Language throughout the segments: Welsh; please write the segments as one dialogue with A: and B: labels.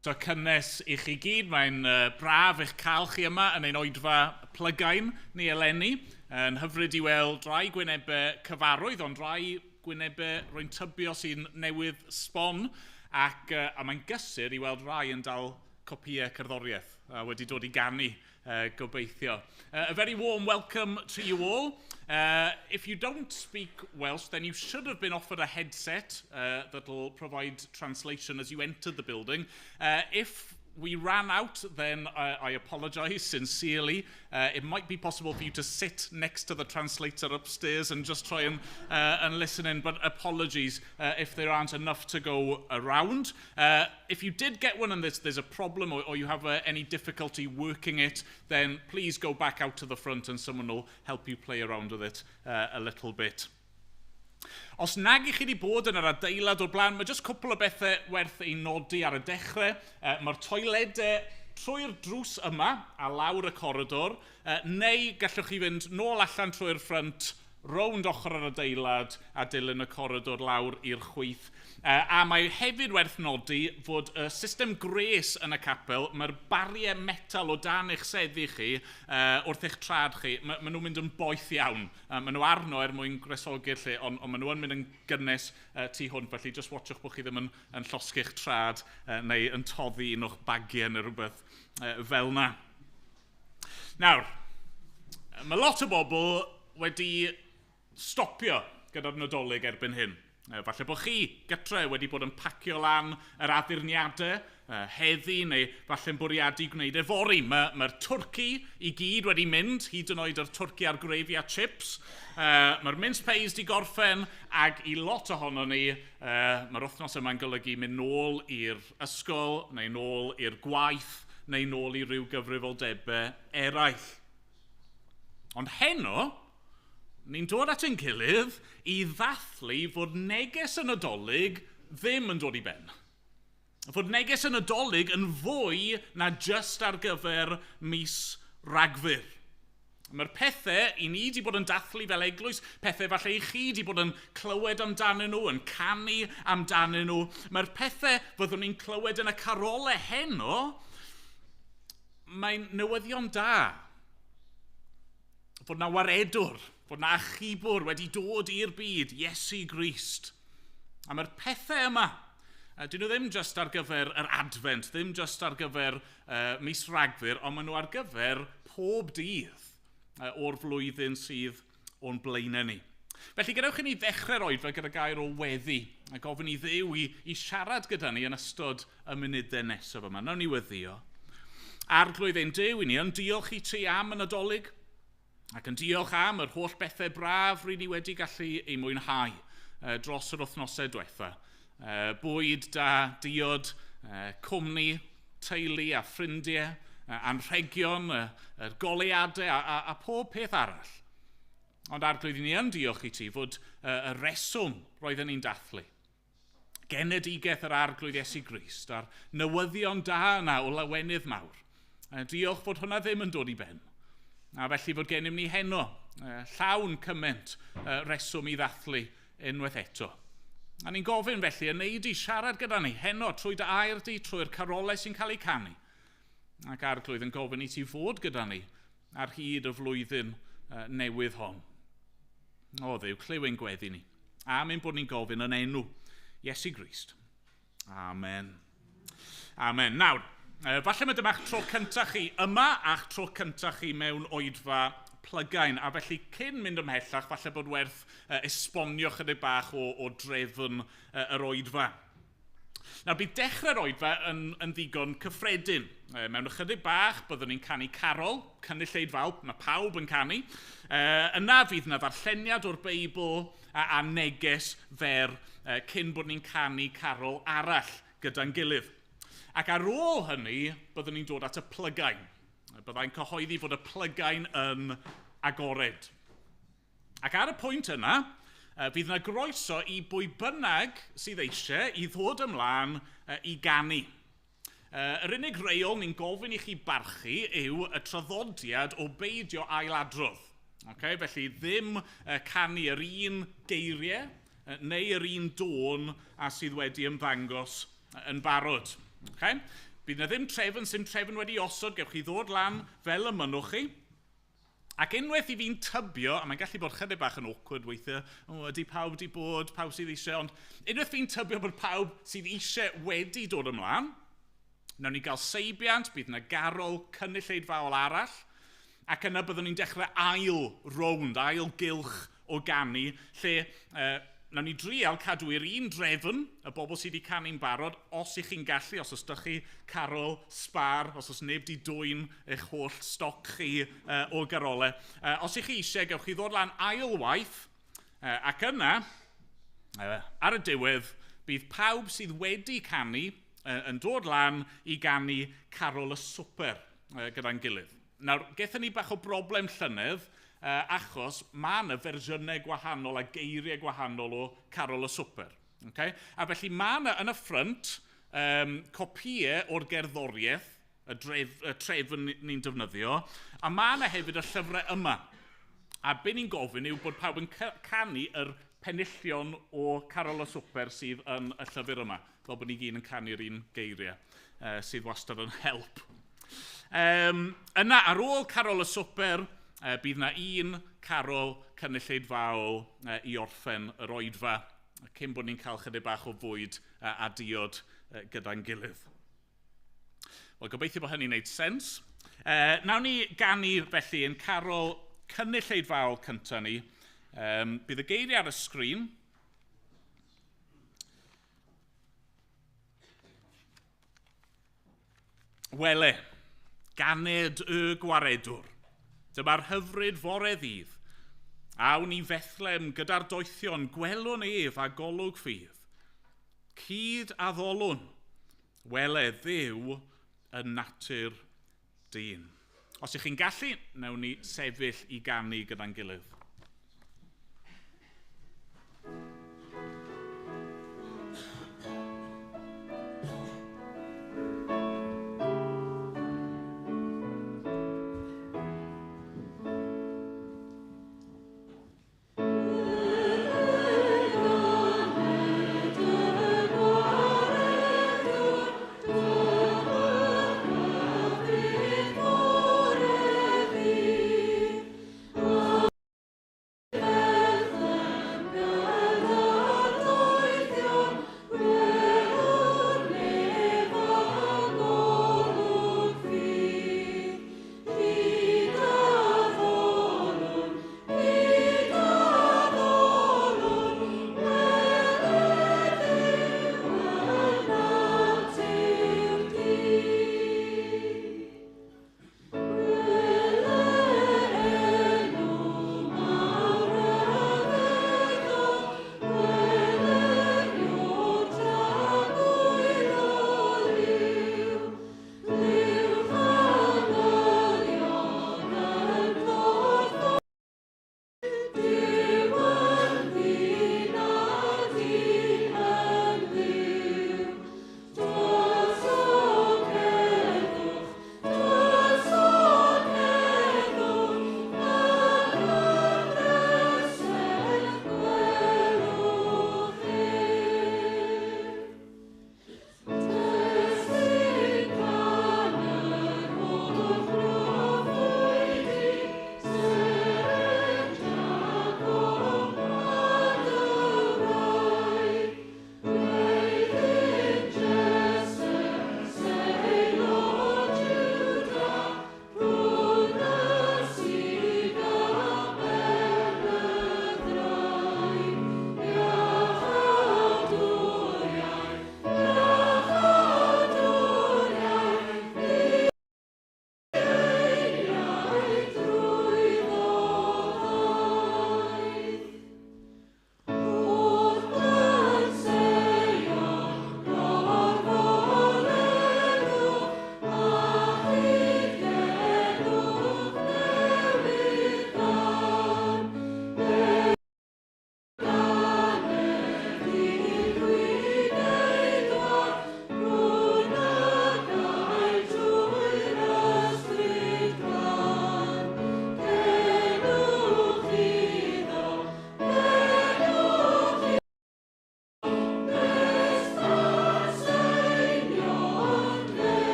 A: So cynnes i chi gyd, mae'n braf eich cael chi yma yn ein oedfa plygain ni eleni. Yn hyfryd i weld rai gwynebau cyfarwydd, ond rai gwynebau rwy'n tybio sy'n newydd sbon. Ac, a mae'n gysur i weld rai yn dal copïau cerddoriaeth a wedi dod i ganu gobeithio. A very warm welcome to you all. If you don't speak Welsh, then you should have been offered a headset that'll provide translation as you entered the building. If we ran out, then I apologise sincerely. It might be possible for you to sit next to the translator upstairs and just try and listen in, but apologies if there aren't enough to go around. If you did get one and there's a problem or you have any difficulty working it, then please go back out to the front and someone will help you play around with it a little bit. Os nag i chi wedi bod yn yr adeilad o'r blaen, mae jyst cwpl o bethau werth ei nodi ar y dechrau. Mae'r toiledau trwy'r drws yma a lawr y coridor, neu gallwch chi fynd nôl allan trwy'r ffrynt, rownd ochr yr adeilad a dilyn y coridor lawr i'r chwith. A mae hefyd werth nodi fod y system gres yn y capel, mae'r bariau metal o dan eich seddi chi, wrth eich trad chi, ma nhw'n mynd yn boeth iawn. Maen nhw arno er mwyn gwresogi'r lle, ond maen nhw yn mynd yn gynnes tu hwnt, felly just watchwch bod chi ddim yn llosgi'ch trad neu yn toddi un o'ch bagiau neu rhywbeth fel na. Nawr, mae lot o bobl wedi stopio gyda'r Nadolig erbyn hyn. Falle bod chi gytre wedi bod yn pacio lan yr addurniadau heddi neu falle'n bwriadu gwneud efory. Mae'r twrci i gyd wedi mynd, hyd yn oed yr twrci a'r gravy a chips. Mae'r mince pies di gorffen ac i lot ohono ni, mae'r wythnos yma'n golygu mynd nôl i'r ysgol neu nôl i'r gwaith neu nôl i ryw gyfrifoldebau eraill. Ond heno, ni'n dod at ein gilydd i ddathlu fod neges y Nadolig ddim yn dod i ben. Fod neges y Nadolig yn fwy na just ar gyfer mis Rhagfyr. Mae'r pethau i ni wedi bod yn dathlu fel eglwys, pethau falle i chi wedi bod yn clywed amdanyn nhw, yn canu amdanyn nhw. Mae'r pethau fyddwn ni'n clywed yn y carolau heno, mae'n newyddion da. Fod na waredwr, fod na achubwr wedi dod i'r byd, Iesu Grist. A mae'r pethau yma, dyn nhw ddim just ar gyfer yr Advent, ddim just ar gyfer mis Rhagfyr, ond maen nhw ar gyfer pob dydd o'r flwyddyn sydd o'n blaenau ni. Felly gadewch i ni ddechrau'r oedfa gyda gair o weddi a gofyn i Dduw i siarad gyda ni yn ystod y munudau nesaf yma. Nawn ni weddio. Arglwydd ein Duw, i ni yn diolch i ti am y Nadolig ac yn diolch am yr holl bethau braf ry'n ni wedi gallu ei mwynhau dros yr wythnosau diwetha. Bwyd da, diod, cwmni, teulu a ffrindiau, anrhegion, yr goleuadau a pob peth arall. Ond Arglwydd, i ni yn diolch i ti fod y reswm roedden ni'n dathlu. Genedigaeth yr Arglwydd Iesu Grist a'r newyddion da yna o lawenydd mawr. Diolch fod hwnna ddim yn dod i ben. A felly fod gennym ni heno llawn cymaint reswm i ddathlu unwaith eto. A ni'n gofyn felly, yn neud i siarad gyda ni heno trwy dy air di, trwy'r carolau sy'n cael eu canu. Ac Arglwydd yn gofyn i ti fod gyda ni ar hyd y flwyddyn newydd hon. O Dduw, clyw ein gweddi ni. Am ein bod ni'n gofyn yn enw Iesu Grist. Amen. Amen. Nawr, falle mae dyma'ch tro cyntaf chi yma a'ch tro cyntaf chi mewn oedfa plygain. A felly cyn mynd ymhellach, falle bod werth esbonio chydig bach o drefn yr oedfa. Nawr, bydd dechrau'r oedfa yn ddigon cyffredin. Mewn ychydig bach, byddwn ni'n canu carol, cynulleidfaol, mae pawb yn canu. Yna fydd yna ddarlleniad o'r Beibl a neges fer cyn bod ni'n canu carol arall gyda'n gilydd. Ac ar ôl hynny, byddwn ni'n dod at y plygain. Byddai'n cyhoeddi fod y plygain yn agored. Ac ar y pwynt yna, fydd yna groeso i bwy bynnag sydd eisiau i ddod ymlaen i ganu. Yr unig reol ni'n gofyn i chi barchu yw y traddodiad o beidio ailadrodd. Okay? Felly ddim canu yr un geiriau neu yr un dôn a sydd wedi ymddangos yn barod. Okay? Bydd yna ddim trefn, sy'n trefn wedi osod, gewch chi ddod lan fel y mynnwch chi. Ac unwaith i fi'n tybio, a mae'n gallu bod chydig bach yn awkward weithiau, o, ydy pawb wedi bod, pawb sydd eisiau, ond unwaith fi'n tybio bod pawb sydd eisiau wedi dod ymlaen, nawn ni gael seibiant, bydd yna garol cynulleidfaol arall, ac yna byddwn ni'n dechrau ail rownd, ail gylch o ganu, lle nawn ni drial cadw i'r un drefn, y bobl sydd wedi canu'n barod, os ych chi'n gallu, os oes dych chi carol sbar, os oes neb wedi dwyn eich holl stoc chi o garolau. Os ych chi eisiau, gewch chi ddod lan ailwaith, ac yna, ar y diwedd, bydd pawb sydd wedi canu yn dod lan i ganu carol y swper gyda'n gilydd. Nawr, gaethon ni bach o broblem llynedd, achos mae yna fersiynau gwahanol a geiriau gwahanol o Carol y Swper. Okay? A felly mae yna yn y ffrynt copïau o'r gerddoriaeth, y trefn ni'n defnyddio, a mae yna hefyd y llyfrau yma. A be ni'n gofyn yw bod pawb yn canu yr penillion o Carol y Swper sydd yn y llyfr yma, fel bod ni gyd yn canu'r un geiriau, sydd wastad yn help. Yna, ar ôl Carol y Swper, bydd yna un carol cynulleidfaol i orffen yr oedfa, cyn bod ni'n cael chydig bach o fwyd a diod gyda'n gilydd. Wel, gobeithio bod hynny'n gwneud sens. Nawn ni ganu felly yn carol cynulleidfaol cyntaf ni. Bydd y geiriau ar y sgrin. Wele, ganed y gwaredwr. Dyma'r hyfryd fore ddydd. Awn i Fethlem gyda'r doethion, gwelwn ef a golwg ffydd. Cyd addolwn, wele Dduw yn natur dyn. Os ych chi'n gallu, wnawn ni sefyll i ganu gyda'n gilydd.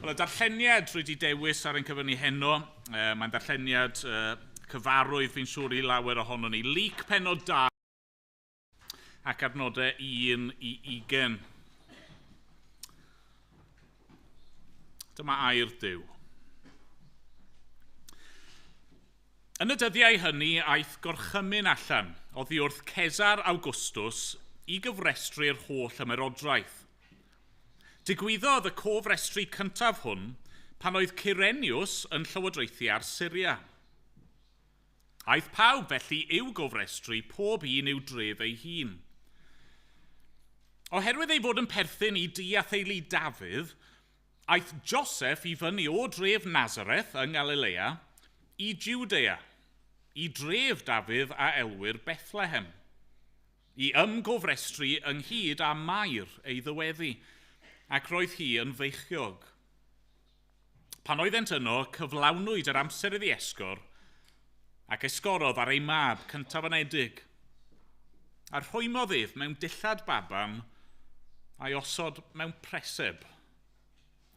A: Wel, y darlleniad rwy wedi dewis ar ein cyfer ni heno, mae'n darlleniad cyfarwydd fi'n siŵr i lawer ohono ni. Luc pennod 2 ac adnodau 1 i 20. Dyma air Duw. Yn y dyddiau hynny aeth gorchymyn allan oddi wrth Cesar Augustus i gyfrestru'r holl ymerodraeth. Digwyddodd y cofrestru cyntaf hwn pan oedd Cyrenius yn llywodraethu ar Syria. Aeth pawb felly i'w gofrestru pob un i'w dref ei hun. Oherwydd ei fod yn perthyn i du a theulu Dafydd, aeth Joseph i fyny o dref Nazareth yng Ngalilea i Jwdea, i dref Dafydd a elwir Bethlehem, i ymgofrestru ynghyd â Mair ei ddyweddi, ac roedd hi yn feichiog. Pan oeddent yno, cyflawnwyd yr amser iddi esgor, ac esgorodd ar ei mab cyntaf anedig. A rhwymodd ef mewn dillad baban a'i osod mewn preseb,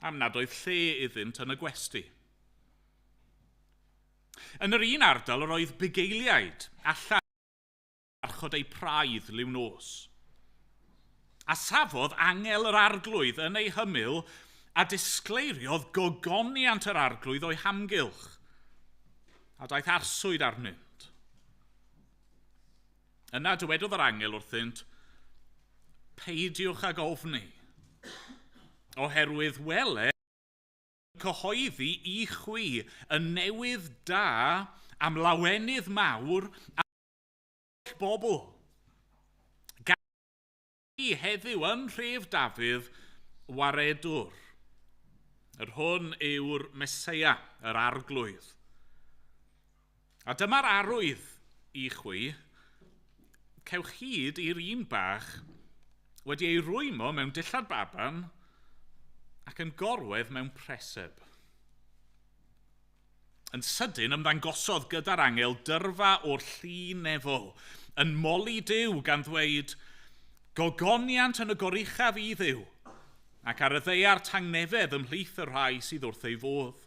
A: am nad oedd lle iddynt yn y gwesty. Yn yr un ardal yr oedd bugeiliaid allan warchod eu praidd liw nos. A safodd angel yr arglwydd yn ei hymyl a disgleiriodd gogoniant yr arglwydd o'i hamgylch, a daeth arswyd arnynt. Yna dywedodd yr angel wrthynt, Peidiwch ag ofni, oherwydd wele, cyhoeddi i chwi y newydd da am lawenydd mawr a bobl. Gan i heddiw yn nhref Dafydd waredwr, yr hwn yw'r Meseia, yr Arglwydd. A dyma'r arwydd i chwi, cewch hyd i'r un bach wedi ei rwymo mewn dillad baban ac yn gorwedd mewn preseb. Yn sydyn ymddangosodd gyda'r angel dyrfa o'r llu nefol, yn moli Duw gan ddweud, Gogoniant yn y goruchaf i Dduw, ac ar y ddaear tangnefedd ymhlith y rhai sydd wrth ei fodd.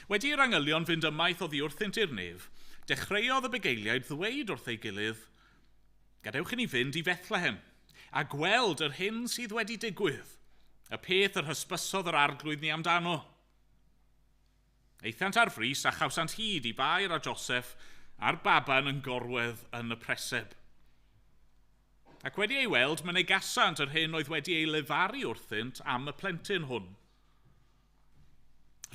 A: Wedi i'r angylion fynd ymaith oddi wrthynt i'r nef, dechreuodd y bugeiliaid ddweud wrth ei gilydd, Gadewch i ni fynd i Fethlehem, a gweld yr hyn sydd wedi digwydd, y peth yr hysbysodd yr arglwydd ni amdano. Aethant ar frys a chawsant hyd i Fair a Joseph a'r baban yn gorwedd yn y preseb. Ac wedi ei weld, mynegasant yr hyn oedd wedi ei lefaru wrthynt am y plentyn hwn.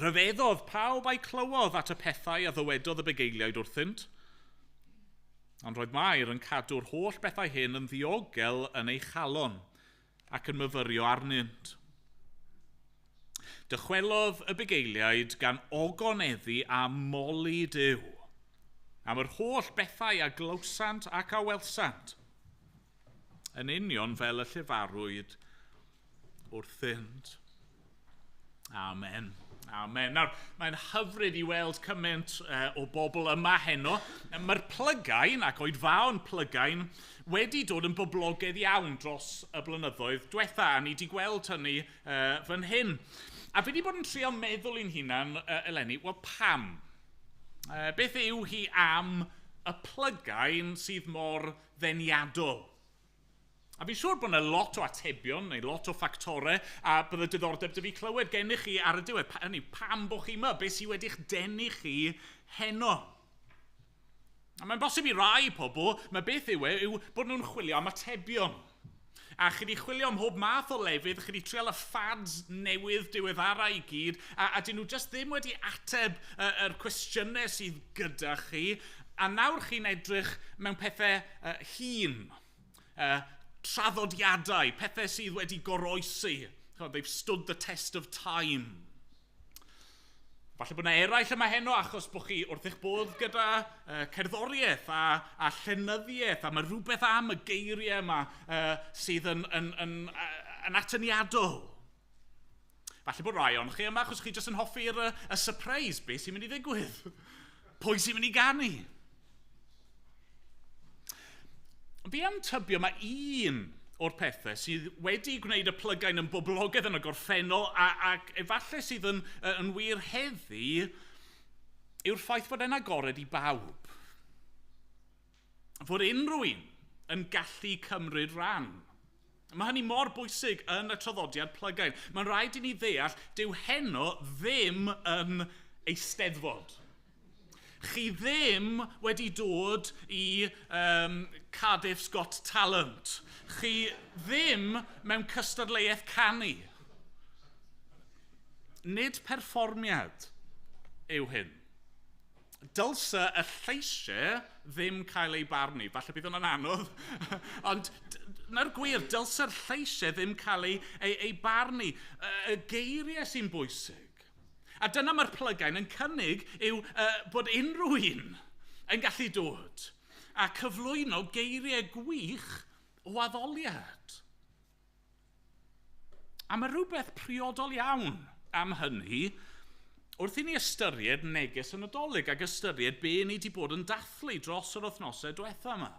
A: Rhyfeddodd pawb a'i clywodd at y pethau a ddywedodd y bugeiliaid wrthynt. Ond roedd Mair yn cadw'r holl bethau hyn yn ddiogel yn ei chalon ac yn myfyrio arnynt. Dychwelodd y bugeiliaid gan ogoneddu a moli Duw am yr holl bethau a glywsant ac a welsant, yn union fel y llefarwyd wrthynt. Amen. Amen. Nawr, mae'n hyfryd i weld cymaint o bobl yma heno. Mae'r plygain ac oedfaon plygain wedi dod yn boblogaidd iawn dros y blynyddoedd diwetha, a ni wedi gweld hynny fan hyn. A fi wedi bod yn trio meddwl i'n hunan eleni, wel pam? Beth yw hi am y plygain sydd mor ddeniadol? A fi'n siŵr bod yna lot o atebion neu lot o ffactorau a bydde diddordeb 'da fi clywed gennych chi ar y diwedd. Pa, hynny, pam bod chi yma? Beth sydd wedi'ch denu chi heno? A mae'n bosib i rai pobl, mae beth yw e, yw bod nhw'n chwilio am atebion. A chi wedi chwilio am mhob math o lefydd, chi wedi trial y fads newydd diweddara i gyd, a dyn nhw jyst ddim wedi ateb yr cwestiynau sydd gyda chi, a nawr chi'n edrych mewn pethau hŷn. Traddodiadau, pethau sydd wedi goroesi. They've stood the test of time. Falle bod yna eraill yma heno achos bod chi wrth eich bodd gyda cerddoriaeth a llenyddiaeth, a mae rhywbeth am y geiriau yma sydd yn atyniadol. Falle bod rai o'n chi yma achos chi jyst yn hoffi'r y surprise, beth sy'n mynd i ddigwydd? Pwy sy'n mynd i ganu? Fi am tybio mae un o'r pethau sydd wedi gwneud y plygain yn boblogaidd yn y gorffennol ac efallai sydd yn wir heddi yw'r ffaith fod e'n agored i bawb. Fod unrhyw un yn gallu cymryd rhan. Mae hynny mor bwysig yn y traddodiad plygain. Mae'n rhaid i ni ddeall, dyw heno ddim yn eisteddfod. Chi ddim wedi dod i Cardiff's Got Talent. Chi ddim mewn cystadleuaeth canu. Nid perfformiad yw hyn. Dylse y lleisiau ddim cael ei barnu. Falle bydd hwnna'n anodd, ond na'r gwir, dylse'r lleisiau ddim cael ei barnu. Y geiriau sy'n bwysig. A dyna mae'r plygain yn cynnig yw bod unrhyw un yn gallu dod a cyflwyno geiriau gwych o addoliad. A mae rhywbeth priodol iawn am hynny wrth i ni ystyried neges y Nadolig ac ystyried be ni wedi bod yn dathlu dros yr wythnosau diwetha yma.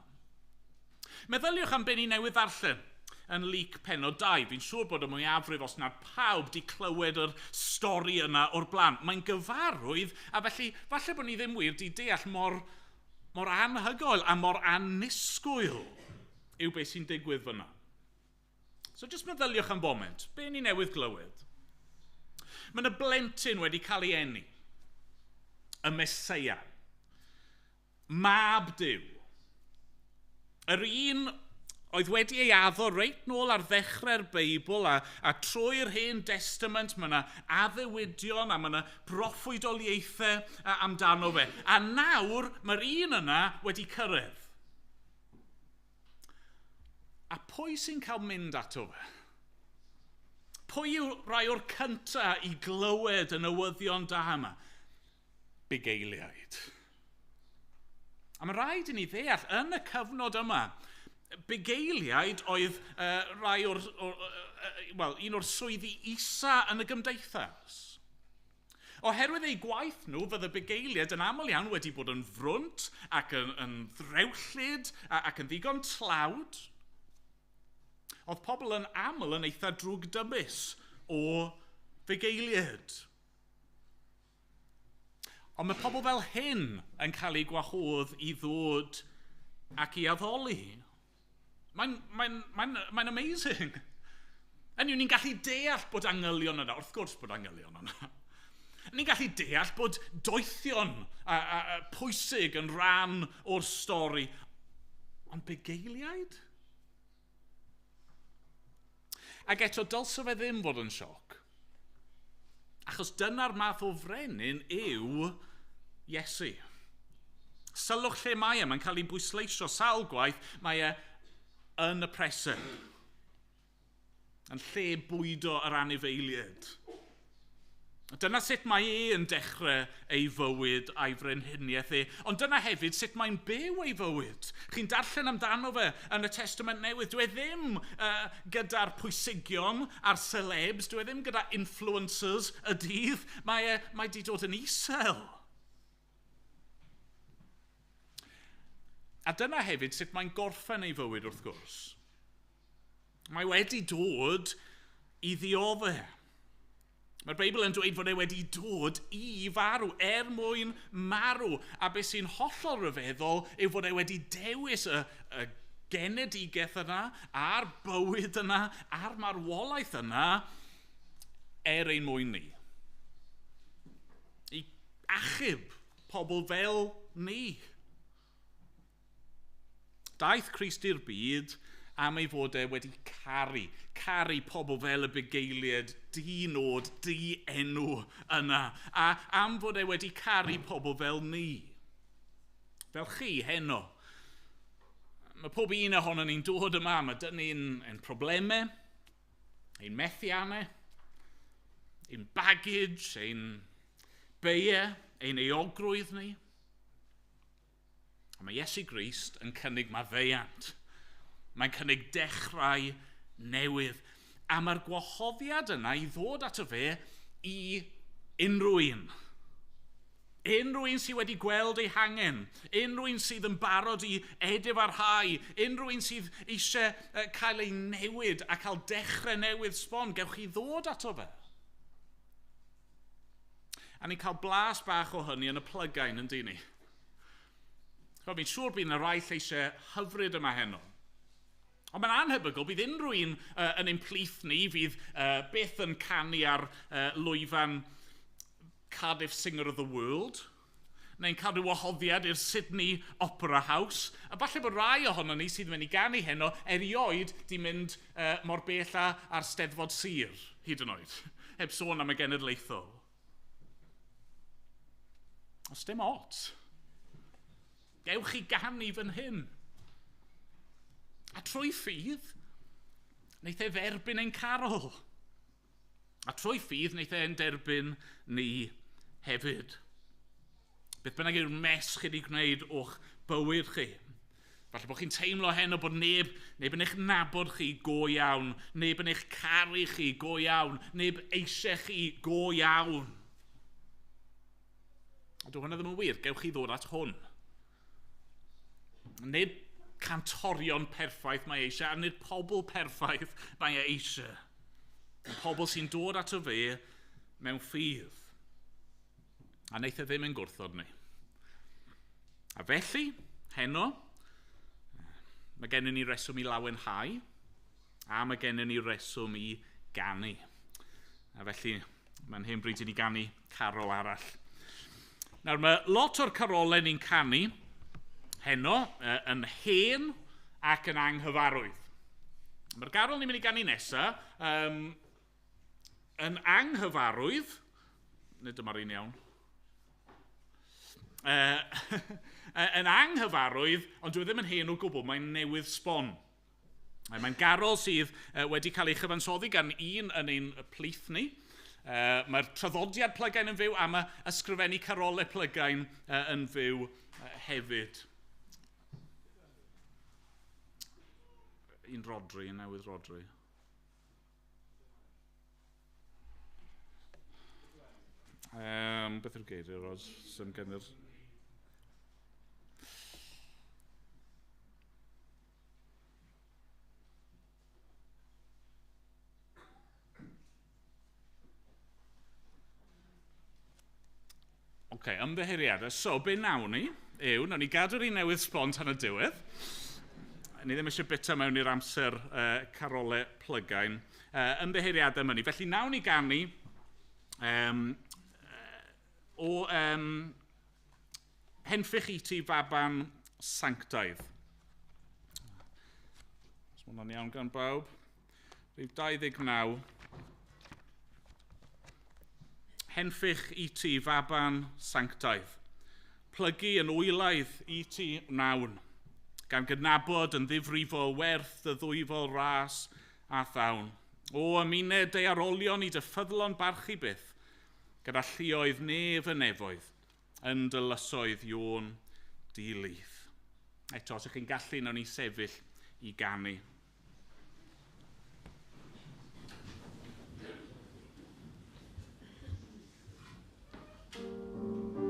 A: Meddyliwch am be ni newydd ddarllen yn Luc pennod 2. Fi'n siŵr bod y mwyafrif, os nad pawb, di clywed yr stori yna o'r blaen. Mae'n gyfarwydd, a felly falle bod ni ddim wir di deall mor anhygoel a mor annisgwyl yw beth sy'n digwydd fyna. So jyst meddyliwch am foment, be ni newydd glywed? Mae yna blentyn wedi cael ei eni, y Meseia, mab Duw. Yr un oedd wedi ei addo reit nôl ar ddechrau'r Beibl a trwy'r Hen Testament mae yna addewidion a mae yna broffwydoliaethau amdano fe. A nawr mae'r un yna wedi cyrraedd. A pwy sy'n cael mynd ato fe? Pwy yw rai o'r cyntaf i glywed y newyddion da yma? Bugeiliaid. A mae rhaid i ni ddeall, yn y cyfnod yma, bugeiliaid oedd rai o'r, or, well, un o'r swyddi isa yn y gymdeithas. Oherwydd eu gwaith nhw, fydde bugeiliaid yn aml iawn wedi bod yn frwnt ac yn ddrewllyd ac yn ddigon tlawd. Oedd pobl yn aml yn eitha drwgdybus o fugeiliaid. Ond mae pobl fel hyn yn cael eu gwahodd i ddod ac i addoli. Mae'n amazing. Hynny yw, ni'n gallu deall bod angylion yna. Wrth gwrs bod angylion yna. Ni'n gallu deall bod doethion a pwysig yn rhan o'r stori. Ond bugeiliaid? Ac eto, dylse fe ddim fod yn sioc. Achos dyna'r math o frenin yw Iesu. Sylwch lle mae e, mae'n cael ei bwysleisio sawl gwaith, mae e yn y preseb. Yn lle bwydo yr anifeiliaid. Dyna sut mae e yn dechrau ei fywyd a'i frenhiniaeth e. Ond dyna hefyd sut mae'n byw ei fywyd. Chi'n darllen amdano fe yn y Testament Newydd. Dyw e ddim gyda'r pwysigion a'r celebs, dyw e ddim gyda influencers y dydd. Mae di dod yn isel. A dyna hefyd sut mae'n gorffen ei fywyd wrth gwrs. Mae wedi dod i ddioddef. Mae'r Beibl yn dweud fod e wedi dod i farw, er mwyn marw. A beth sy'n hollol ryfeddol yw fod e wedi dewis y genedigaeth yna, a'r bywyd yna, a'r marwolaeth yna, er ein mwyn ni. I achub pobl fel ni. Daeth Crist i'r byd am ei fod e wedi caru pobl fel y bugeiliaid di-nod, di-enw yna, a am fod e wedi caru pobl fel ni, fel chi heno. Mae pob un ohonon ni'n dod yma, mae dyn ni'n ein problemau, ein methiannau, ein baggage, ein beiau, ein euogrwydd ni. A mae Iesu Grist yn cynnig maddeuant. Mae'n cynnig dechrau newydd. A mae'r gwahoddiad yna i ddod ato fe i unrhyw un. Unrhyw un sydd wedi gweld ei hangen, unrhyw un sydd yn barod i edifarhau, unrhyw un sydd eisiau cael ei newid a cael dechrau newydd sbon, gewch chi ddod ato fe. A ni'n cael blas bach o hynny yn y plygain, yn dyn ni. Fi'n siŵr bydd yna rai lleisiau hyfryd yma heno. Ond mae'n anhebygol bydd unrhyw un yn ein plith ni fydd byth yn canu ar lwyfan Cardiff Singer of the World, neu'n cael rhyw wahoddiad i'r Sydney Opera House. A falle bod rai ohono ni sydd yn mynd i ganu heno erioed di mynd mor bell â'r Steddfod Sir, hyd yn oed, heb sôn am y genedlaethol. Os dim ots, gewch chi ganu fan hyn. A trwy ffydd, wneith e dderbyn ein carol. A trwy ffydd, wneith e'n derbyn ni hefyd. Beth bynnag yw'r mess chi wedi gwneud o'ch bywyd chi. Falle bod chi'n teimlo heno bod neb yn eich nabod chi go iawn, neb yn eich caru chi go iawn, neb eisiau chi go iawn. Ond dyw hwnna ddim yn wir, gewch chi ddod at hwn. Nid cantorion perffaith mae eisiau, a nid pobl perffaith mae eisiau. Y pobl sy'n dod ato fe mewn ffydd. A wneith e ddim yn gwrthod ni. A felly, heno, mae gennym ni reswm i lawenhau, a mae gennym ni reswm i ganu. A felly, mae'n hen bryd i ni ganu carol arall. Nawr, mae lot o'r carolau ni'n canu heno yn hen ac yn anghyfarwydd. Mae'r garol ni'n mynd i ganu nesaf yn anghyfarwydd, nid dyma'r un iawn, yn anghyfarwydd, ond dwi ddim yn hen o gwbl, mae'n newydd sbon. Mae'n garol sydd wedi cael ei chyfansoddi gan un yn ein plith ni. Mae'r traddodiad plygain yn fyw a mae ysgrifennu carolau plygain yn fyw hefyd. Un Rodri, un newydd Rodri. Beth yw'r geiriau, Ros? Sy'n gen i'r... Oce, ymddiheuriadau. So, be nawn ni yw, nawn ni gadw'r un newydd sbon tan y diwedd. Ni ddim eisiau bita mewn i'r amser carolau plygain. Ymddiheuriadau am hynny. Felly, nawn ni ganu o Henffych i ti faban sanctaidd. Os mae hwnna'n iawn gan bawb. Rhif 29. Henffych i ti faban sanctaidd. Plygu yn wylaidd i ti wnawn, gan gydnabod yn ddifrifol werth dy ddwyfol ras a thawn. O ymuned daearolion i dy ffyddlon barchu byth, gyda lluoedd nef y nefoedd, yn dy lysoedd Iôn di-lith. Eto, os ydych chi'n gallu, nawn ni sefyll i ganu.
B: Thank you.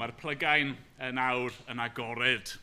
A: Mae'r plygain yn awr yn agored.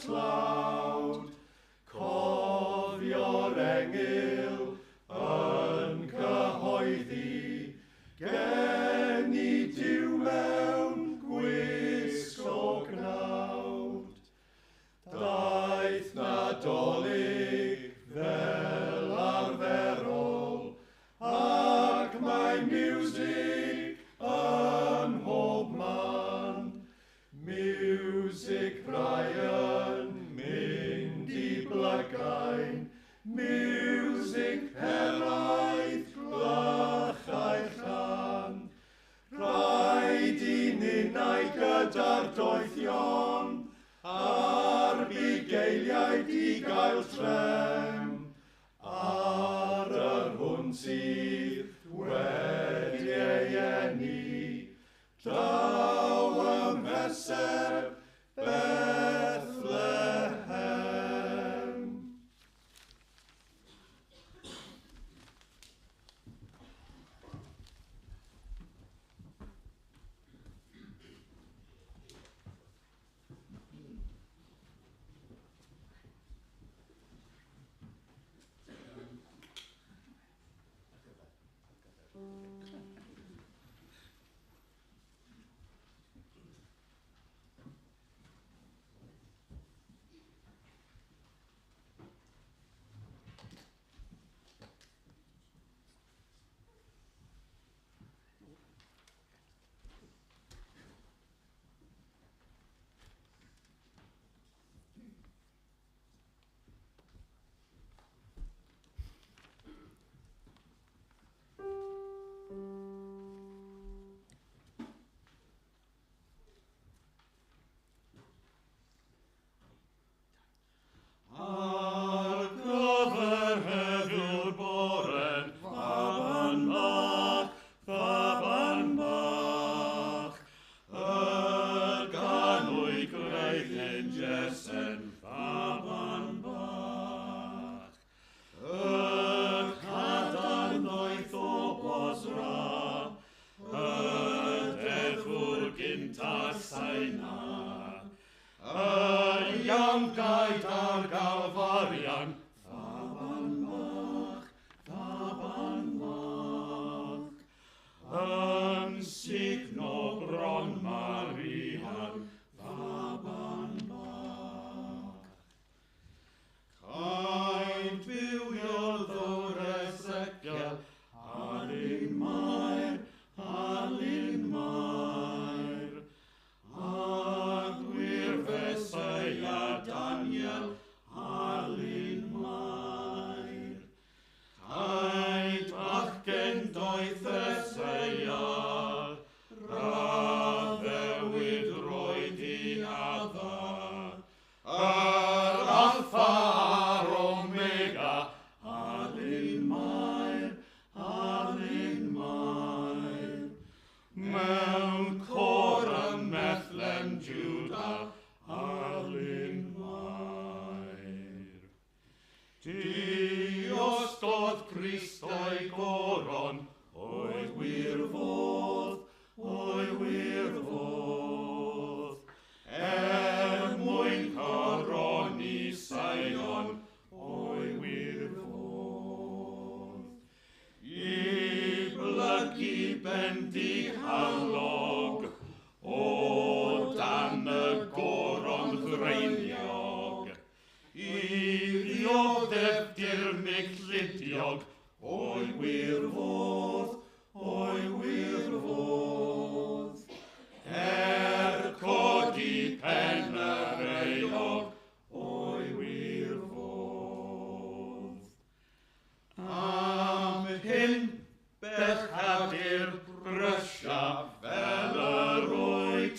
B: tlawd, cofio'r engyl yn cyhoeddi, geni Duw mewn gwisg o gnawd. Daeth Nadolig fel arferol, ac mae miwsig ym mhob man. Miwsig Brian mynd i blygain, miwsig peraidd glychau llan. Rhaid i ninnau gyda'r doethion, a'r bugeiliaid i gael trem, ar yr hwn sydd wedi ei eni, draw ym Mheseb Bethlehem. Ar gyfer heddiw'r bore'n faban bach, faban bach, y ganwy gwreiddyn Iesu'n faban bach. Y cadarn ddoeth o Bosra, y deddfwr gynta Saina, y iawn gaed ar Galfarian, faban bach, faban bach, yn sugno bron Marian, faban bach. Caint bywiodd o'r Ezekiel, Alun Mair, Alun Mair, a gwir Feseia Daniel, Alun Mair. Caint bachgen doeth Eseia, raddewid roed i Adda, yr Alpha a'r Omega, Alun Mair, Alun Mair. Mewn côr ym Methlehem Juda, Alun Mair. Diosgodd Crist o'i goron, o'i wir fodd, o'i wir fodd, er mwyn coroni Sion, o'i wir fodd. I blygu bendihalog, o dan y goron ddreiniog, i ddioddef dirmyg llidiog, o'i wir fodd, o'i wir fodd. Er codi pen yr euog, o'i wir fodd. Am hyn bechadur brysia fel yr wyt,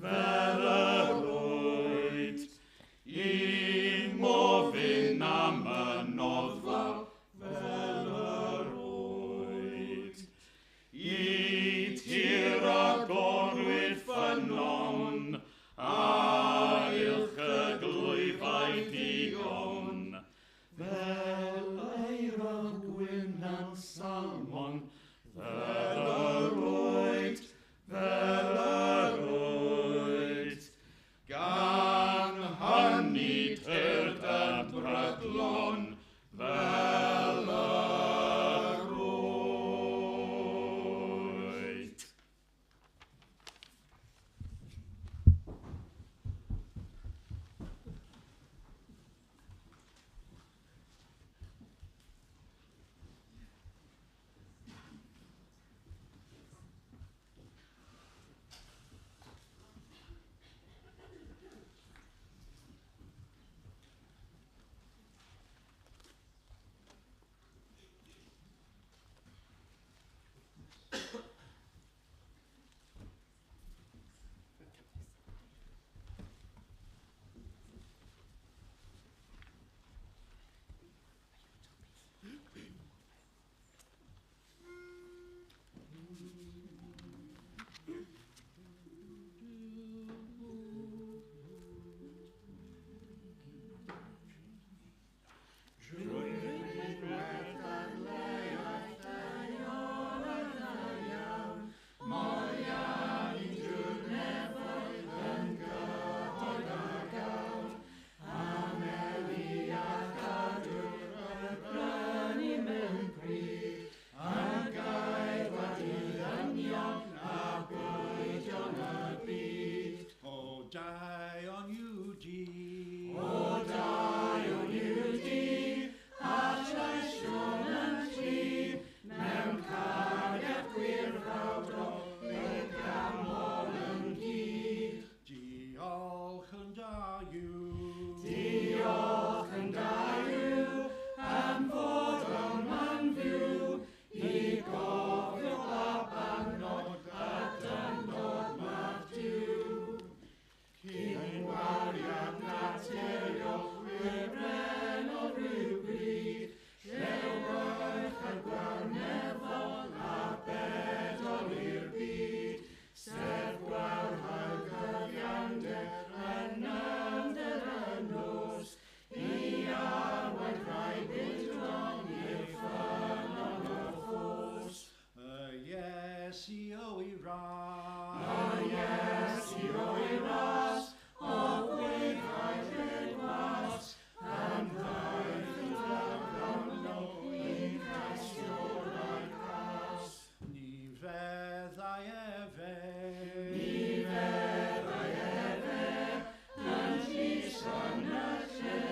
B: fel yr wyt, i mofyn am y noddfa fel yr wyt. I tir agorwyd ffynnon, a uwch y glwyfau digon, fel eira gwynan salmon, fel yr wyt, fel yr wyt. Gan hynny ras, a gwyddau lle gwas, am ddaeth y dafno i'n caisio'r cas.
C: Ni feddai efe,
B: Ni feddai efe, yn llys yn y lle,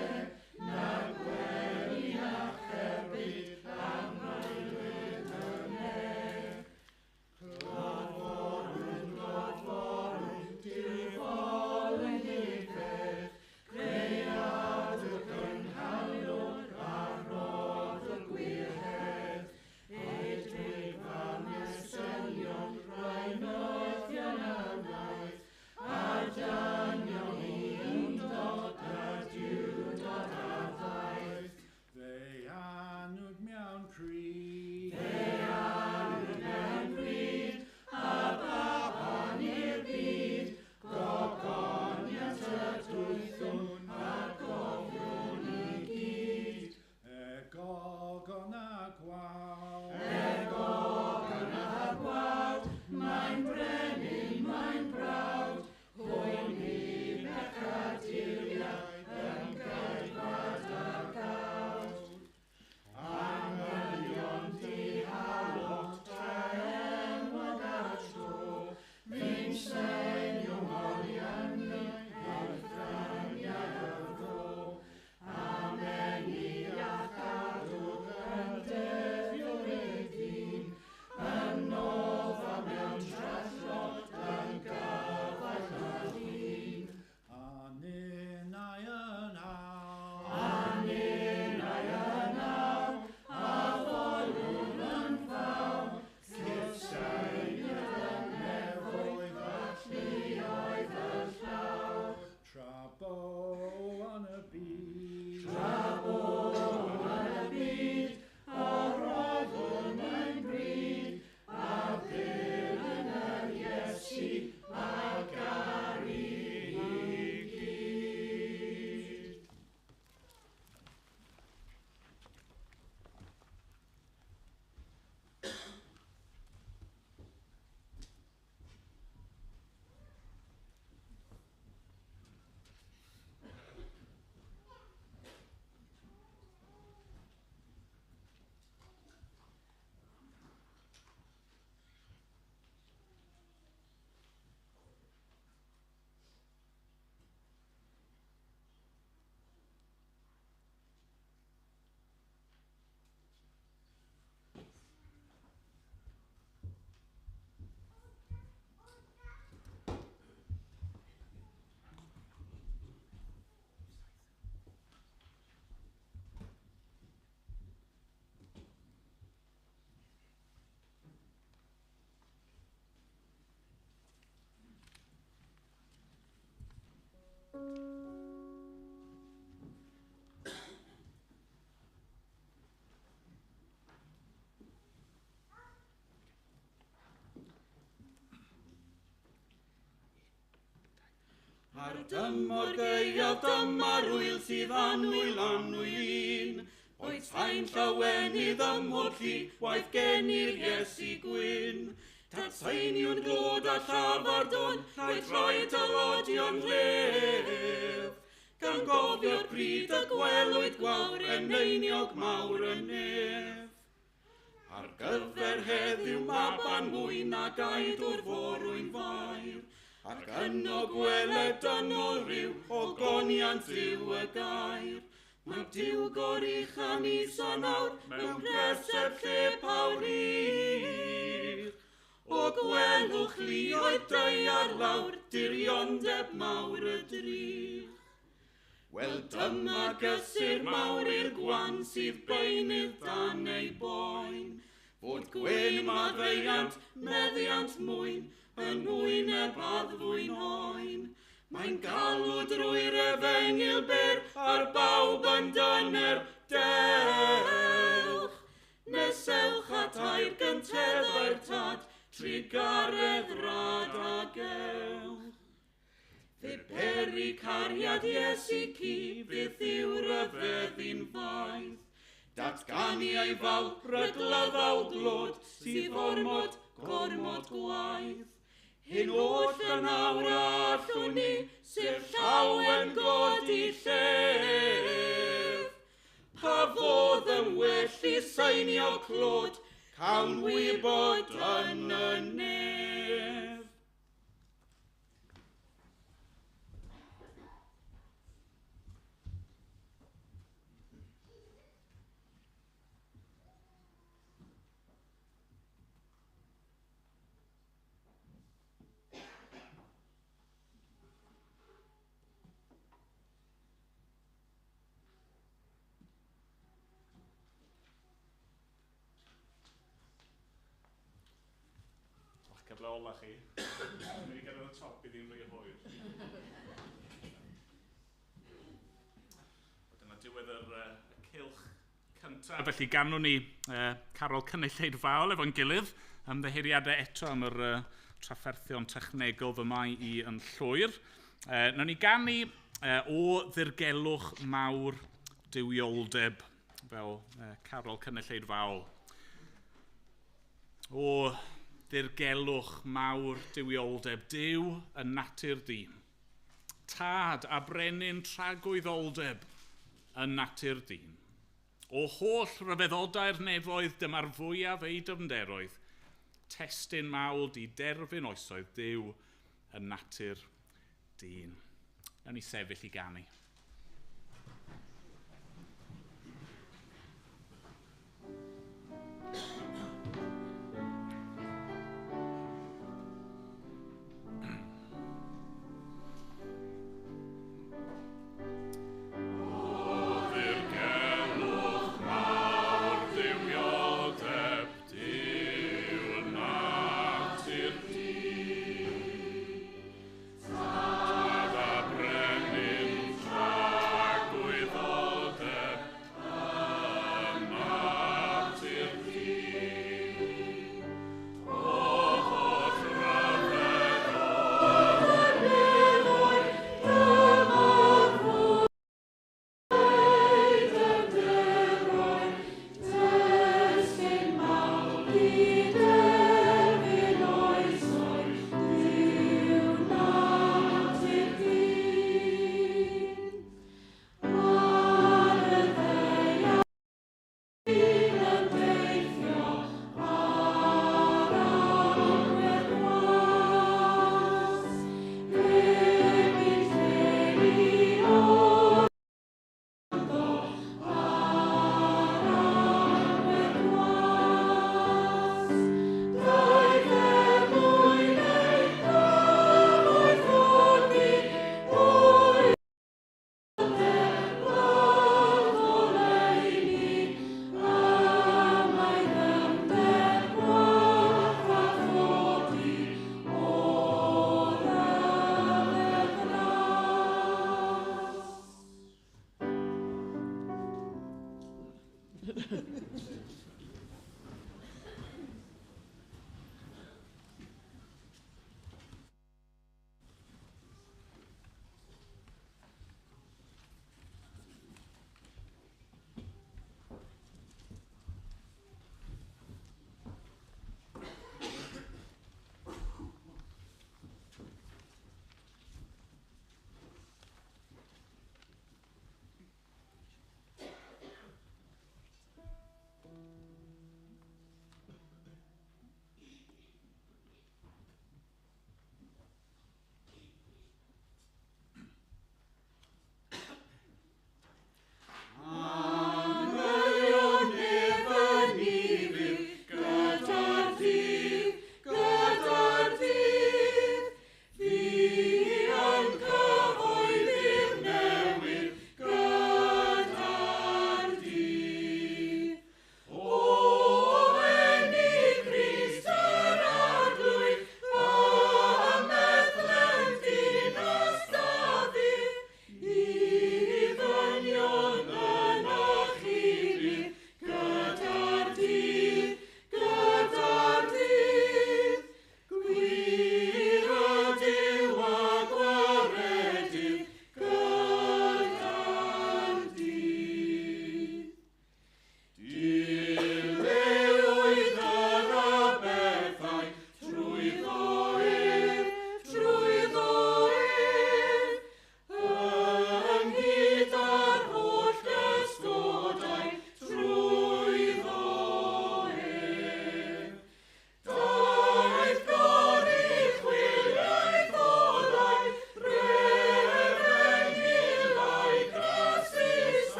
B: na gwely na cherbyd am aelwyd y nef. Clodforwn, clodforwn, dirfol yn uffedd, cread y cynhaliwr a rhodd y gwir hedd. Edrych fan eselion, rhai noethion a wnaeth, a dynion i undod y diwdod a ddaeth.
C: Fe anwyd mewn pryd,
B: Fe anwyd mewn pryd, a baban i'r byd, gogoniant y dwythwn a gofiwn i gyd.
C: E gogon a gwaed,
B: Er gogon a gwawd, mae'n brenin, mae'n brawd, hwn i bechaduriaid yn gaedwad a gawd. Angylion dihalog, tra-enwog a tro, fi'n senio moliannu, effraniau y fro. Amen i a chadw yn deffiwr ei ddyn, yn nofa mewn trallod yn gyfaill a llun.
C: A ninnau yn awr,
B: A ninnau yn awr, a folwn yn fawr, cytseiniad y nefoedd a lluoedd y llawr.
C: Tra bo yn y byd,
B: Tra bo yn y byd, a roddwn ein bryd, a ddilyn yr Iesu, a garu i gyd.
D: Ar dymor gaeaf dyma'r wyl sydd annwyl annwyl un, Oes sain llawenydd ym mhob llu, waeth gen i'r Iesu gwyn. Tatseiniwn glod a llafar don, rhaid rhoi tywodion lef. Gan gofio'r pryd y gwelwyd gwawr eneiniog mawr y nef. Ar gyfer heddiw maban mwy na gaid o'r forwyn fair, ac yno gweled dynol ryw o goniant yw y gair. Mae Duw goruchan isa nawr mewn preseb lle pawr ych. O gwelwch luoedd daear lawr, diriondeb mawr y drych. Wel dyma gysur mawr i'r gwan sydd beunydd dan ei boen, fod gwyn maddeuant, meddiant mwyn, yn wyneb addfwyn oen. Mae'n galw drwy'r efengyl byr ar bawb yn dyner dewch. Nesewch at air gynteddau'r tad, trugaredd rad a gewch. Fe beri cariad Iesu ci, fydd yw ryfeddi'n faith. Datganu ei fawl, ryglyfawd glod, sydd ormod, gormod gwaith. Hyn oll yn awr allwn ni, sef llawen godi llef. Pa fodd yn well i seinio clod, cawn wybod yn y nef.
A: Cyfle ola chi. Dwi'n mynd i gyrraedd y top i ddim rhy hwyr. Dyna diwedd yr cylch cyntaf. Felly ganwn ni carol cynulleidfaol efo'n gilydd. Ymddiheuriadau eto am yr trafferthion technegol fy mai i yn llwyr. Nawn ni ganu o ddirgelwch mawr duwioldeb fel carol cynulleidfaol. O ddirgelwch mawr duwioldeb, Duw yn natur dyn. Tad a brenin tragwyddoldeb yn natur dyn. O holl ryfeddodau'r nefoedd, dyma'r fwyaf ei dyfnderoedd. Testun mawl di derfyn oesoedd, Duw yn natur dyn. Nawn ni sefyll i ganu. Tad a brenin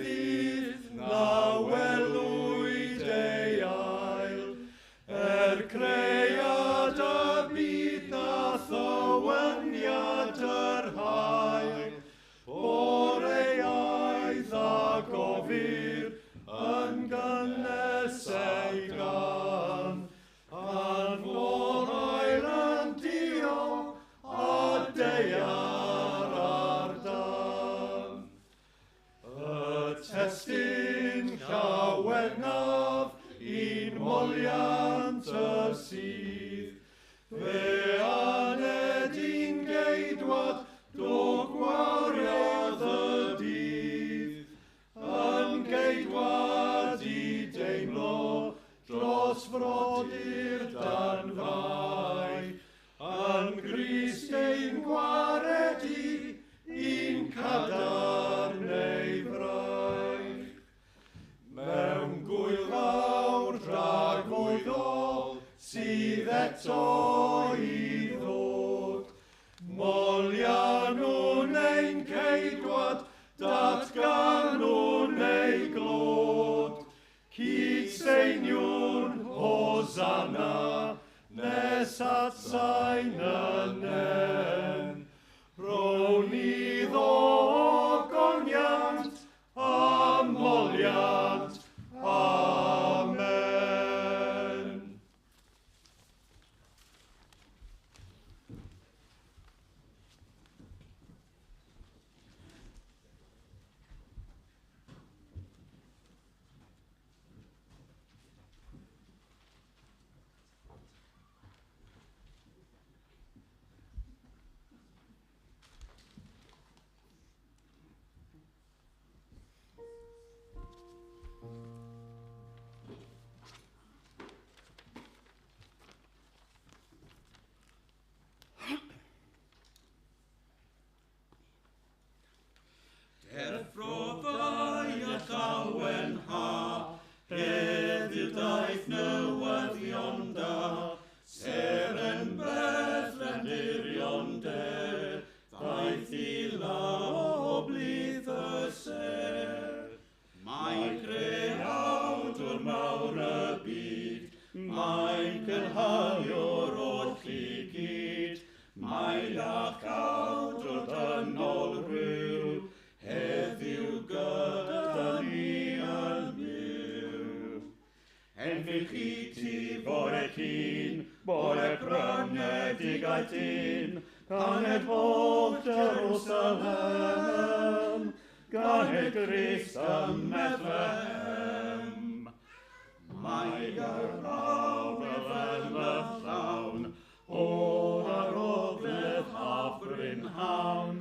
B: ddydd na welwyd ei ail, cread y byd na thywyniad yr haul, boreaidd a gofir yn gynnes ei gan, pan fo'r haul yn duo a daear ar dân. Y testun llawenaf i'n moliant y sydd, fe aned i'n geidwad do gwariodd y dydd, yn geidwad i deimlo dros frodyr dan fai, yn Grist ein gwaredu i'n cadarn ei fraich. Mewn gŵyl fawr dragwyddol sydd eto i ddod, moliannwn ein ceidwad, datganwn ei glod, cydseiniwn Hosanna, nes at sain y nen. Rown iddo ogoniant a moliant. Amen.
D: Deffroddau a llawenha, heddiw daeth newyddion da, seren Bethlehem dirion de, ddaeth i law o blith y sêr. Mae creawdwr mawr y byd, mae'n cynhaliwr oll i gyd, mae iachawdwr dynol rhyw, heddiw gyda ni yn byw. Enfych i ti fore cyn, bore prynedigaeth dyn, ganed holl Jerusalem, ganed Grist ym Methlehem. Mae yr awr fel y llawn, o'r arogledd a brynhawn,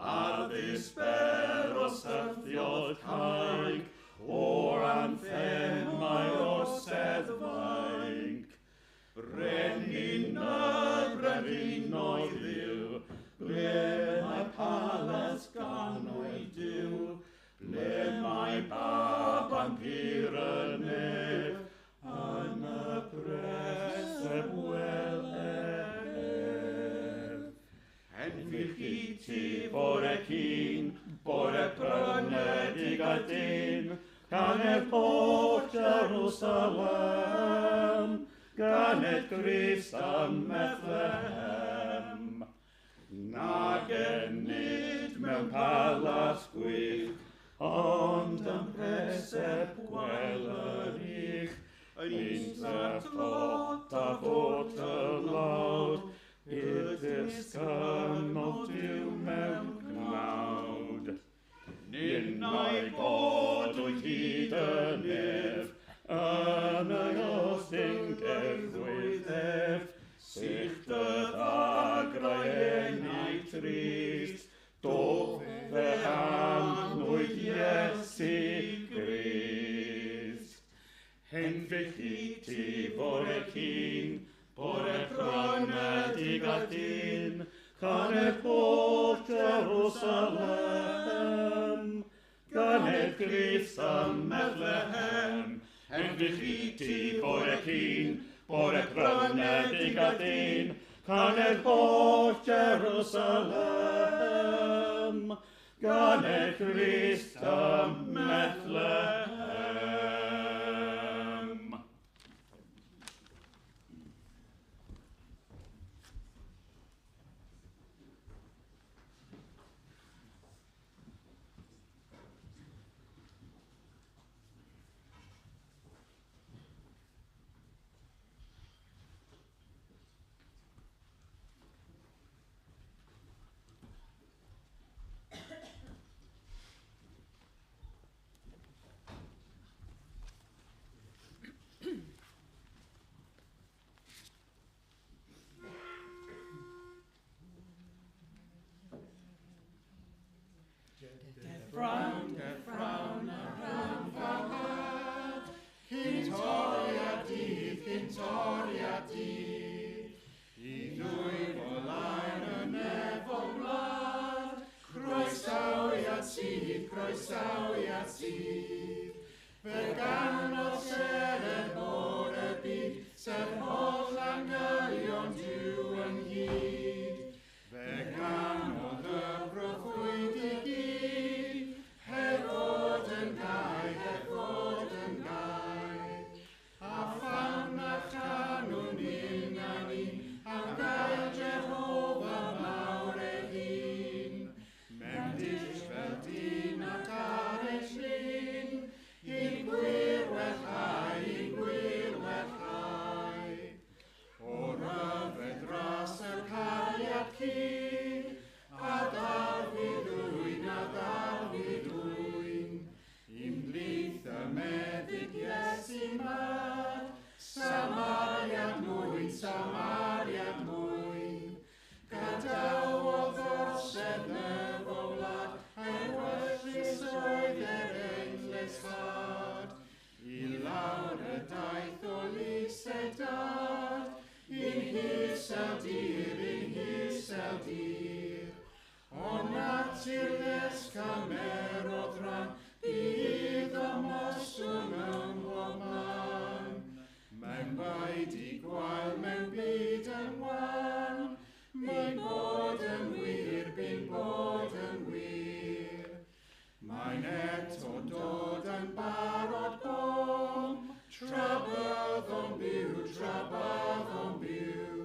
D: ar ddisper o syrthiodd cainc, o'r anthemau o'r seddfainc. Brenin y brenhinoedd yw, ble mae palas gannoedd Duw, ble mae baban pur y nef, yn y preseb wel ef. Enfych i ti bore cyn, bore prynedigaeth dyn, ganed holl Jerusalem, ganed Grist ym Methlehem. Na genid mewn palas gwych, ond ym mhreseb gwel yr ych, un tlot a fod y lawd, i'r disgynnodd Duw mewn cnawd. Ninnau godwyd hyd y nef, yn ei ostyn gerddwyd ef, sych dy ddagrau enau trist, do fe anwyd Iesu Grist. Henfych i ti fore cyn, bore prynedigaeth dyn, ganed holl Jerusalem, ganed Grist ym Methlehem. Henfych i ti bore cyn, bore prynedigaeth dyn, ganed holl Jerusalem, ganed Grist ym Methlehem.
B: croesawiad sydd. Fe ganodd seren bore byd, sef holl angylion Duw ynghyd. Fe ganodd y broffwyd i gyd, heb fod yn gau, heb fod yn gau. A pham na chanwn un a ni, am gael Jehofa mawr ei hun. Mewn dull fel dyn ac ar ei llun, i'n gwir wellhau, i'n gwir wellhau. O ryfedd ras y cariad cudd, a ddarfu ddwyn, a ddarfu ddwyn. Ymhlith y meddyg Iesu mad, Samariad mwyn, Samariad mwyn. Gadawodd orsedd nef o wlad, ewyllys oedd er ein lleshad. I lawr y daith o lys ei dad, i'n hisel dir, i'n hisel dir. O natur les cymerodd ran, bu iddo mostwng ym mhob man. Mewn baid i gwael, mewn byd yn wan, mae'n bod yn wir, bu'n bod yn wir. Mae'n eto dod yn barod bom, tra byddwn byw, tra byddwn byw.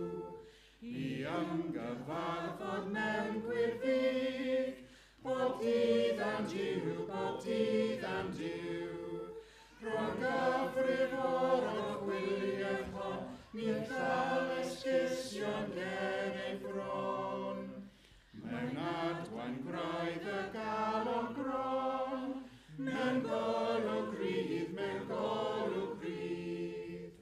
B: I ymgyfarfod mewn gwir fyd, bob dydd am Duw, bob dydd am Duw. Rhwng gyfrif o'r orchwyliaeth hon, ni chael esgusion ger ei fron. Mewn adwaen graidd y galon gron, mewn golwg rydd, mewn golwg rydd.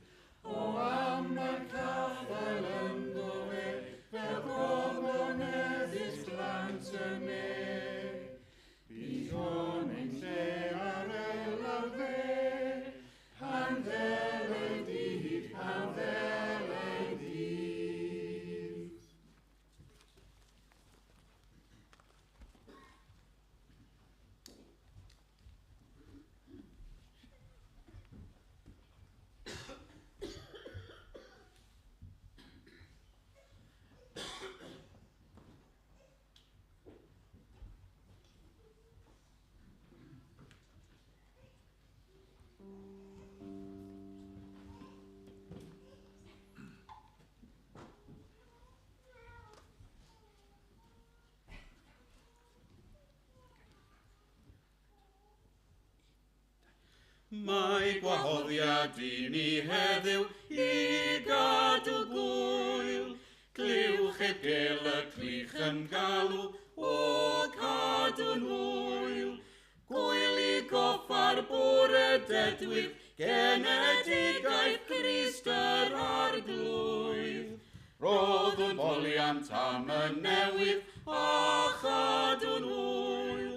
B: O am na'n caffael ynddo fe, fel gogoneddus glant y ne. Bydd hwn ein lle ar ei lawr dde, pan ddel ei dydd, pan ddel ei ddydd.
D: Mae gwahoddiad i ni heddiw i gadw gwyl. Clywch y gel y clych yn galw, o cadw'n hwyl. Gwyl i goffa'r bore dedwydd, genedigaeth Crist yr Arglwydd. Roddwn foliant am y newydd, a chadw'n hwyl.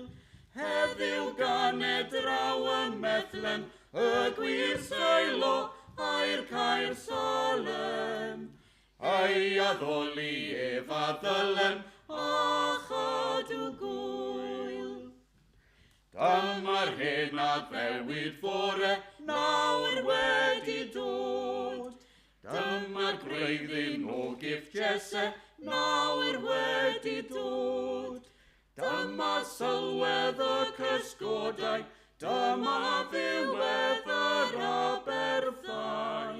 D: Heddiw ganed draw ym Methlehem, y gwir Seilo a'r Caer Salem. Ei addoli ef a ddylem, a chadw gwyl. Dyma'r hen addewid fore, nawr wedi dod. Dyma'r gwreiddyn o gyff Jesse, nawr wedi dod. Dyma sylwedd y cysgodau, dyma ddiwedd yr aberthau.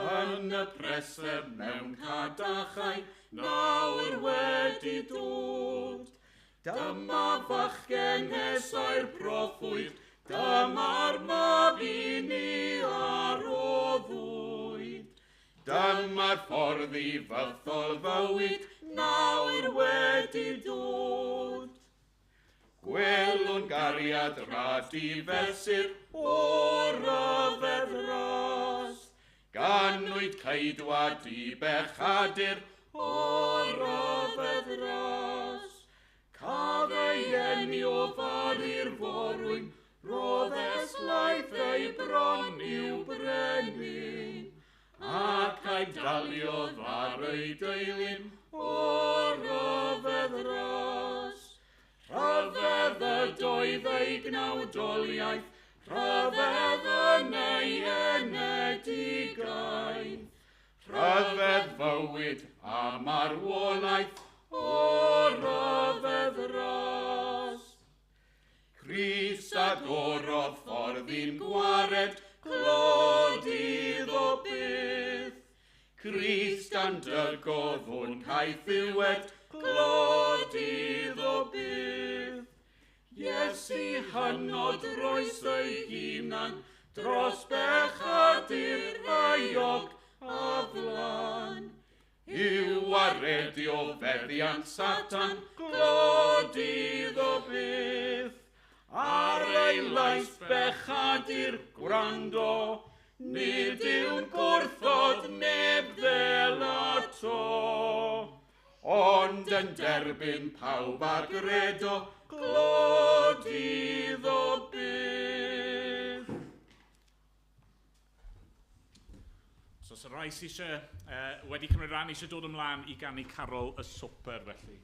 D: Yn y preseb mewn cadachau, nawr wedi dod. Dyma fachgen nesau'r proffwyd, dyma'r mab i ni aroddwyd. Dyma'r ffordd i fythol fywyd, nawr wedi dod. Gwelwn gariad rhad i fesur o ryfedd ras, ganwyd ceidwad i bechadur o ryfedd ras. Cadd ei eni o Faru'r forwyn, roddes laeth ei bron i'w brenin, ac a'i daliodd ar ei deilyn o ryfedd ras. Rhyfedd ydoedd oedd ei gnawdoliaeth, rhyfedd yn ei enedigaeth. Rhyfedd fywyd a marwolaeth, o ryfedd ras. Crist agorodd ffordd i'n gwared, clod iddo byth. Crist andygodd o'n caethiwed, clod iddo byth. Iesu hynod roes ei hunan, dros bechadur euog a flan. I'w waredu o feddiant Satan, clod iddo byth. Ar ei lais bechadur gwrando, nid yw'n gwrthod neb fel ato. Ond yn derbyn pawb a gredo, clod iddo byth.
A: So, os y rai sydd eisiau, wedi cymryd rhan eisiau dod ymlaen i ganu carol y swper, felly.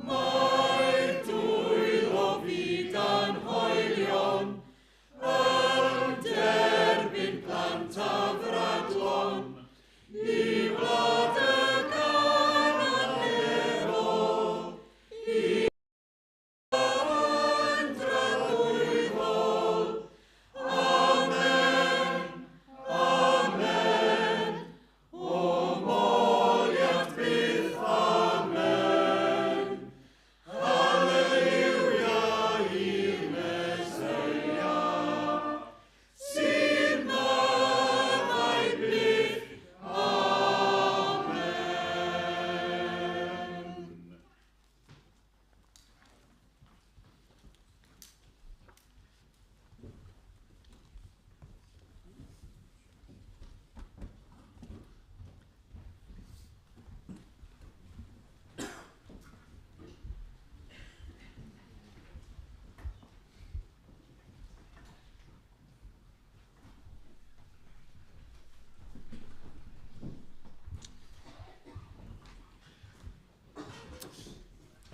D: Mae'r dwylo fudan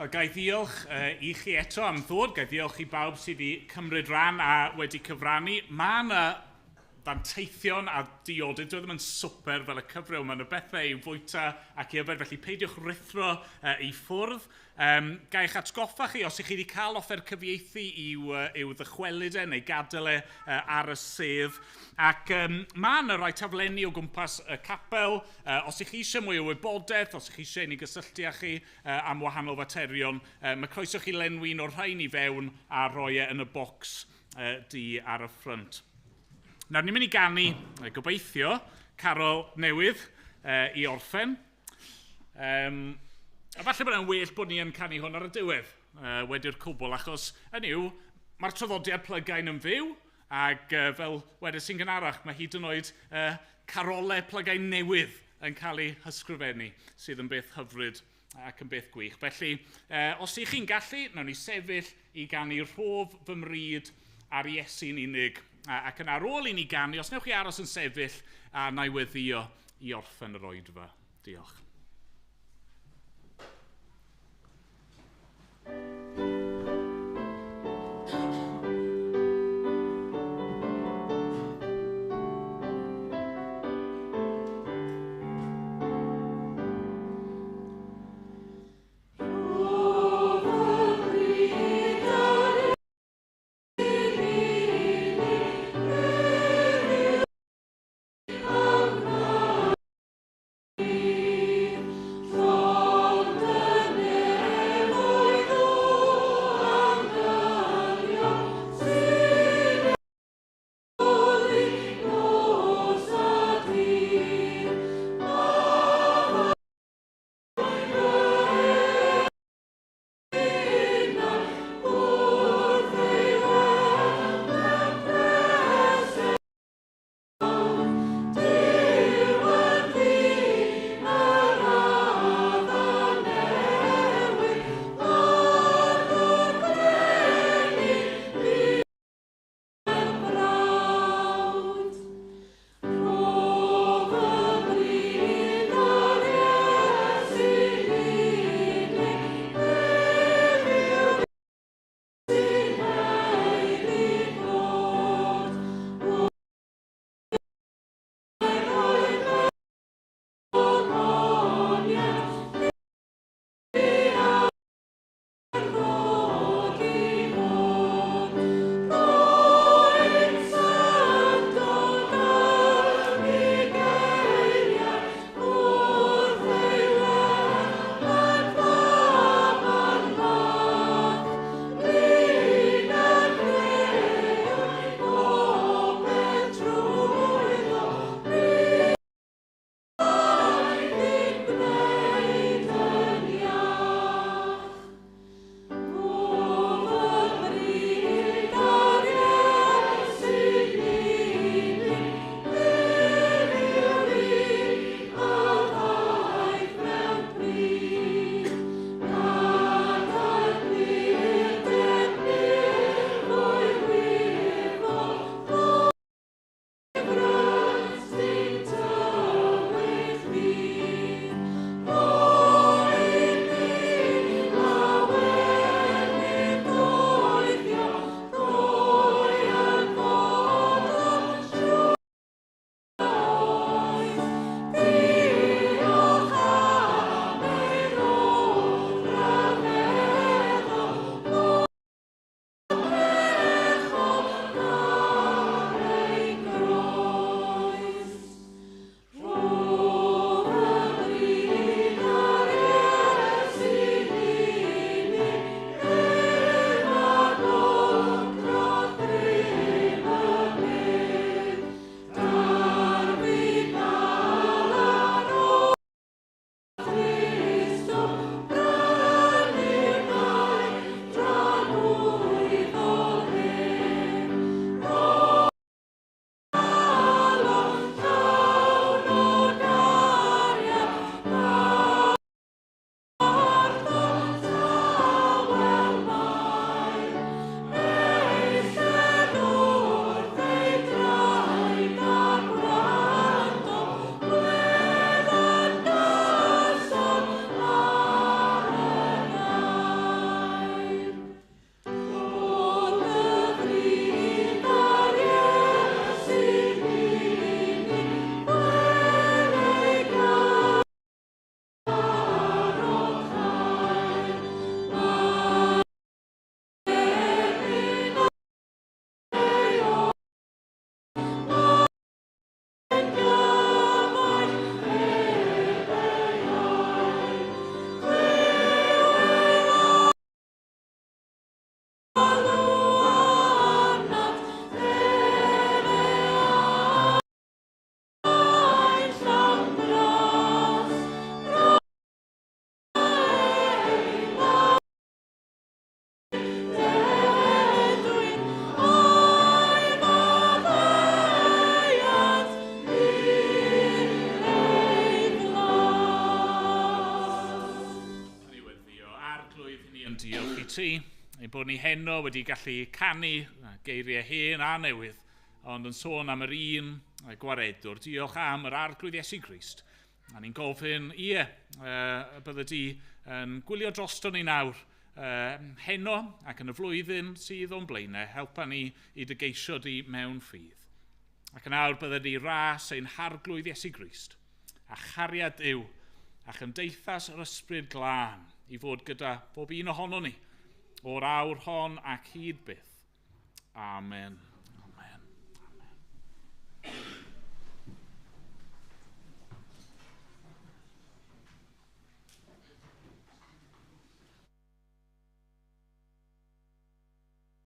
A: Wel, ga i ddiolch i chi eto am ddod, ga i ddiolch i bawb sydd wedi cymryd rhan a wedi cyfrannu. Mae yna danteithion a diodydd, dyw e ddim yn swper fel y cyfryw, mae yna bethau i'w fwyta ac i yfed, felly peidiwch ruthro i ffwrdd. Ga i'ch atgoffa chi, os ych chi wedi cael offer cyfieithu i'w ddychwelyd e neu gadael e ar y sedd. Ac mae yna rai taflenni o gwmpas y capel. Os ych chi eisiau mwy o wybodaeth, os ych chi eisiau i ni gysylltu â chi am wahanol faterion, mae croeso chi lenwi un o'r rhain i fewn a rhoi e yn y bocs du ar y ffrynt. Nawr, ni'n mynd i ganu, gobeithio, carol newydd i orffen. A falle bod e'n well bod ni yn canu hwn ar y diwedd, wedi'r cwbl, achos, hynny yw, mae'r traddodiad plygain yn fyw, ac fel wedes i'n gynharach, mae hyd yn oed carolau plygain newydd yn cael eu hysgrifennu, sydd yn beth hyfryd ac yn beth gwych. Felly, os ych chi'n gallu, nawn ni sefyll i ganu Rhof fy mryd ar Iesu'n unig. Ac yn ar ôl i ni ganu, os newch chi aros yn sefyll, a na i weddïo i orffen yr oedfa. Diolch. ti, ein bod ni heno wedi gallu canu geiriau hen a newydd, ond yn sôn am yr un gwaredwr. Diolch am yr Arglwydd Iesu Grist. A ni'n gofyn, ie, y bydde di yn gwylio drosto ni nawr heno ac yn y flwyddyn sydd o'n blaenau, helpa ni i dy geisio di mewn ffydd. Ac yn awr bydde di ras ein Harglwydd Iesu Grist, a chariad Duw, a chymdeithas yr Ysbryd Glân i fod gyda bob un ohono ni, o'r awr hon ac hyd byth. Amen.